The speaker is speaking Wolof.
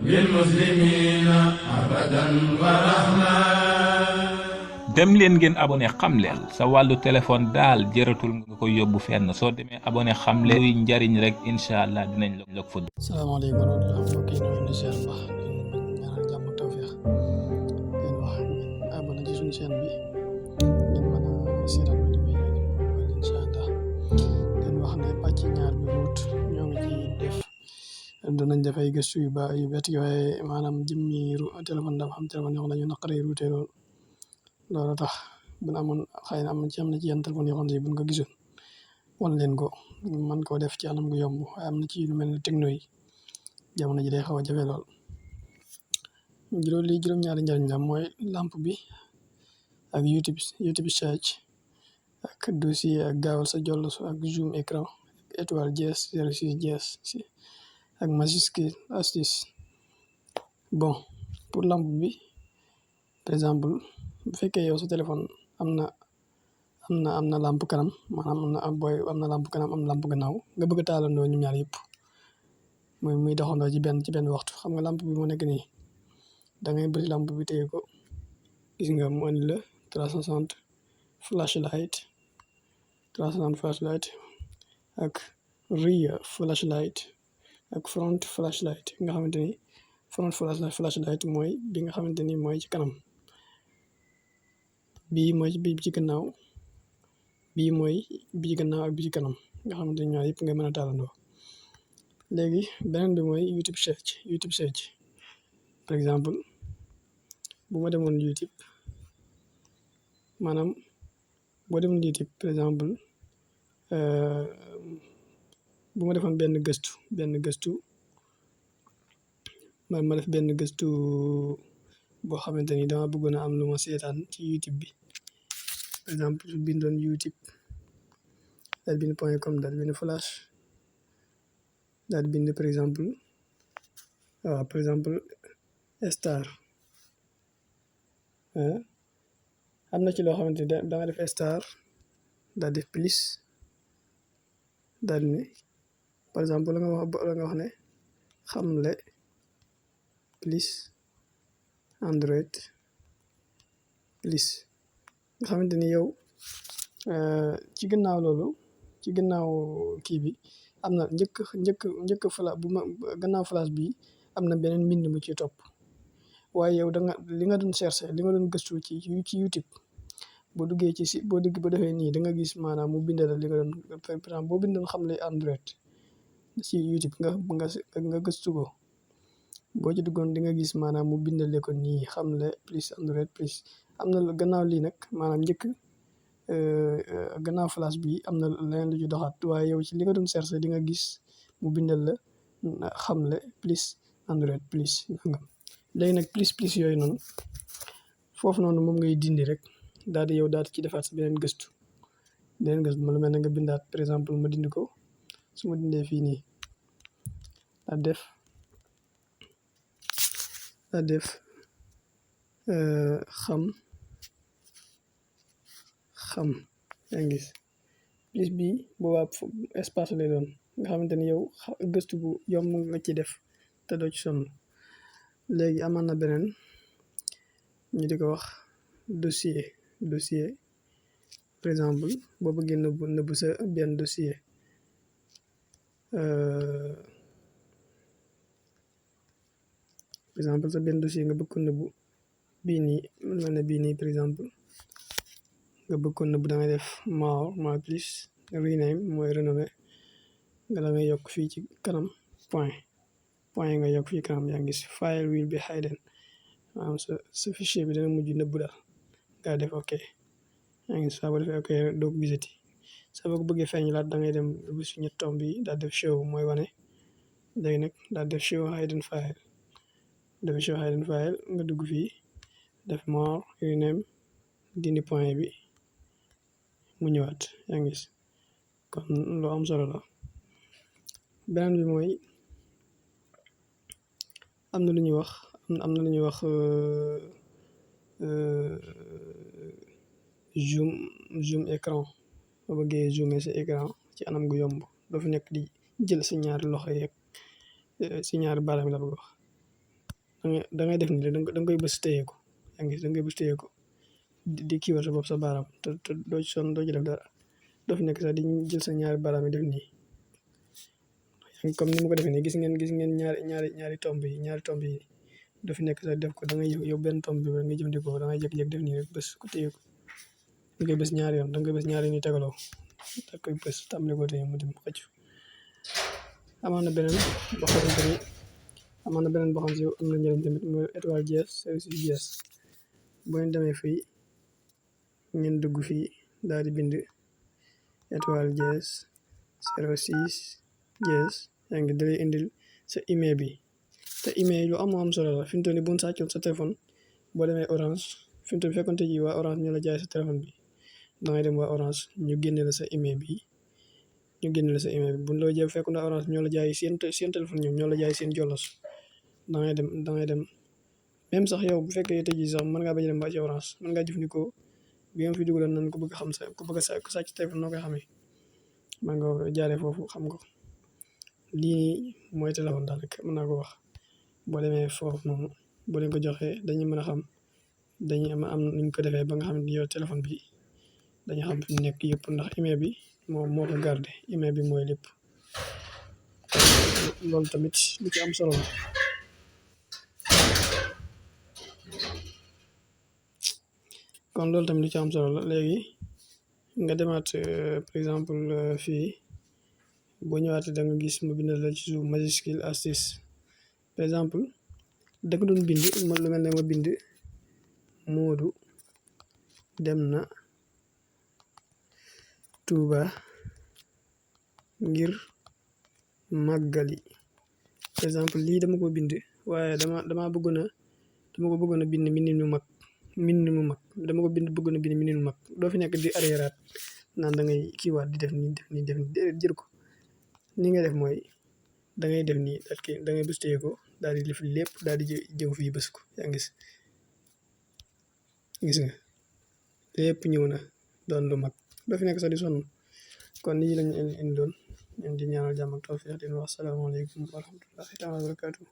للمسلمين أبدا ورحمة. dem leen ngeen abonné xamleel sa wàllu téléphone daal jëratul nga ko yóbbu fenn soo demee abonné xamleel luy njariñ rek incha allah dinañ la ko fa. salaamaaleykum wa rahmatulah mbokk yi ñu ngi leen di baax di ñaanal jàmm ak tawfeex leen wax ngeen abonné ci suñu chaîne bi ngeen mën a seetaan vidéo yi incha allah leen wax ne pàcc ñaar bi wut ñoo ngi ci def danañ def ay gëstu yu baax yu bett waaye maanaam jëmmi téléphone dafa xam téléphone yoo xam ne dañu naqaree ruute loolu tax bu na amoon xëy na am na ci yenn téléphone yoo xam ne buñ ko gisoon wan leen ko man koo def ci anam gu yomb waaye am na ci lu mel ne techno yi jamono ji day xaw a jafe lool. juróom-ñaari njariñ la mooy lampe bi ak YouTube search ak dossier ak gaawal sa jollosu ak zoom écran étoile dièse 06 dièse ak majuscule astuce. bon pour lampe bi par exemple bu fekkee yow sa téléphone am na lampe kanam maanaam am na lampe kanam am lampe gannaaw nga bëgg a taalandoo ñoom ñaar yëpp muy doxandoo ci benn waxtu. xam nga lampe bi moo nekk nii da ngay bëri lampe bi téye ko gis nga mu andi la 360 flashlight ak rear flashlight ak front flashlight nga xamante ni front flashlight mooy bi nga xamante ni mooy ci kanam, bii mooy bi ci gannaaw, bii mooy bi ci gannaaw ak bi ci kanam nga xamante ni ñaar yëpp ngay mën a taalandoo. léegi beneen bi mooy YouTube search par exemple bu ma demoon YouTube maanaam boo demoon YouTube par exemple bu ma defoon benn gëstu ma def benn gëstu boo xamante ni dama bëggoon a am lu ma seetaan ci YouTube bi par exemple su bindoon YouTube daal bind .com daal bind flash daal bind par exemple star am na ci loo xamante ni da nga def star daal def plus daal ni par exemple la nga wax ne xamle plus Android plus nga xamante ni yow ci gannaaw loolu ci gannaaw kii bi am na njëkk gannaaw flash bi am na beneen mbind mu ci topp waaye yow li nga doon chercher li nga doon gëstu ci YouTube boo duggee boo defee nii da nga gis maanaam mu bindal li nga doon par exemple boo bindoon xamle Android ci YouTube nga gëstu ko boo ci duggoon di nga gis maanaam mu bindale ko nii xamle plus Android plus am na gannaaw lii nag maanaam gannaaw flash bi am na leneen lu ci doxaat waaye yow ci li nga doon chercher di nga gis mu bindal la xamle plus Android plus nangam. léegi nag plus yooyu noonu foofu noonu moom ngay dindi rek daal di ci defaat sa beneen gëstu ma lu mel ne nga bindaat par exemple ma dindi ko su ma dindee fii nii daal def xam yaa ngi gis plus bi boobaa espace lay doon nga xamante ni yow gëstu bu yomb nga ci def te doo ci sonn. léegi amaan na beneen ñu di ko wax dossier par exemple boo bëggee nëbbu sa benn dossier par exemple sa benn dossier nga bëgg ko nëbbu bii nii par exemple nga bëgg ko nëbbu da ngay def more plus rename mooy renommé nga da ngay yokk fii ci kanam point nga yokk fii kanam yaa ngi gis file will be hidden maanaam sa fichier bi dana mujj nëbbu daal nga def ok yaa ngi gis saa boo defee ok doo ko gisati saa boo ko bëggee feeñ laat da ngay dem bu si ñett tomb bi daal def show mooy wane léegi nag daal def show hidden file nga dugg fii def more rename dindi point bi mu ñëwaat yaa ngi gis kon loo am solo la. beneen bi mooy am na lu ñuy wax zoom écran boo bëggee zoomer sa écran ci anam gu yomb doo fi nekk di jël si ñaari loxo yeeg si ñaari baaraam la bëgg wax da ngay def nii da nga koy bës téye ko yaa ngi gis da nga koy bës téye ko di kiiwal sa bopp sa baaraam te doo ci sonn doo ci def dara doo fi nekk sax di jël sa ñaari baaraam yi def nii comme ni ma ko defee nii gis ngeen ñaari tomb yi doo fi nekk sax def ko da ngay yow benn tomb bi nga jëfandikoo da ngay jékki-jékki def nii rek bës ko téye ko da ngay bës ñaari yoon da ngay bës ñaari yoon yi tegaloo da koy bës tàmbali ko téye mu dem xëcc. amoon na beneen boo xamante ni am na njëriñ tamit mooy étoile dièse service dièse boo leen demee fii ngeen dugg fii daal di bind étoile dièse 06 dièse yaa ngi dalay indil sa email bi te email lu am solo la fi mu toll nii bu ñu sàccoon sa téléphone boo demee orange fi mu toll nii fekkonte ji waa orange ñoo la jaay sa téléphone bi dangay dem waa orange ñu génne la sa email bi bu ñu la jaay fekkoon na orange ñoo la jaay seen téléphone ñoom ñoo la jaay seen jolos dangay dem même sax yow bu fekkee tey jii sax mën ngaa bañ a dem ba ci orange mën ngaa jëfandikoo bi nga fi dugaloon nan ko bëgg xam sa ku bëgg a sàcc téléphone noo koy xamee man nga jaaree foofu xam nga lii mooy téléphone daanaka mën naa ko wax boo demee foofu noonu boo leen ko joxee dañuy mën a xam dañuy am nuñ ko defee ba nga xam ne yow téléphone bi dañu xam fi mu nekk yëpp ndax email bi moo ko gardé email bi mooy lépp loolu tamit lu ci am solo la kon loolu tamit lu ci am solo la léegi nga demaat par exemple fii boo ñëwaatee da nga gis mu bind la ci suuf majuscule A6 par exemple da nga doon bind lu mel ne ma bind Moodu dem na Touba ngir màggali par exemple lii dama ko bind waaye dama ko bëggoon a bind mbind mu mag dama ko bëggoon a bind mbind mu mag doo fi nekk di arriéraat naan da ngay kiiwaat di def nii jër ko ni nga def mooy da ngay def nii da ngay bës téye ko daal di def lépp daal di jëw fii bës ko yaa ngi gis nga lépp ñëw na doon lu mag doo fi nekk sax di sonn kon lii lañu indi doon ñun di ñaanal jàmm ak tawfiq di wax salaamaaleykum wa rahmatullahi taala wa barakatuh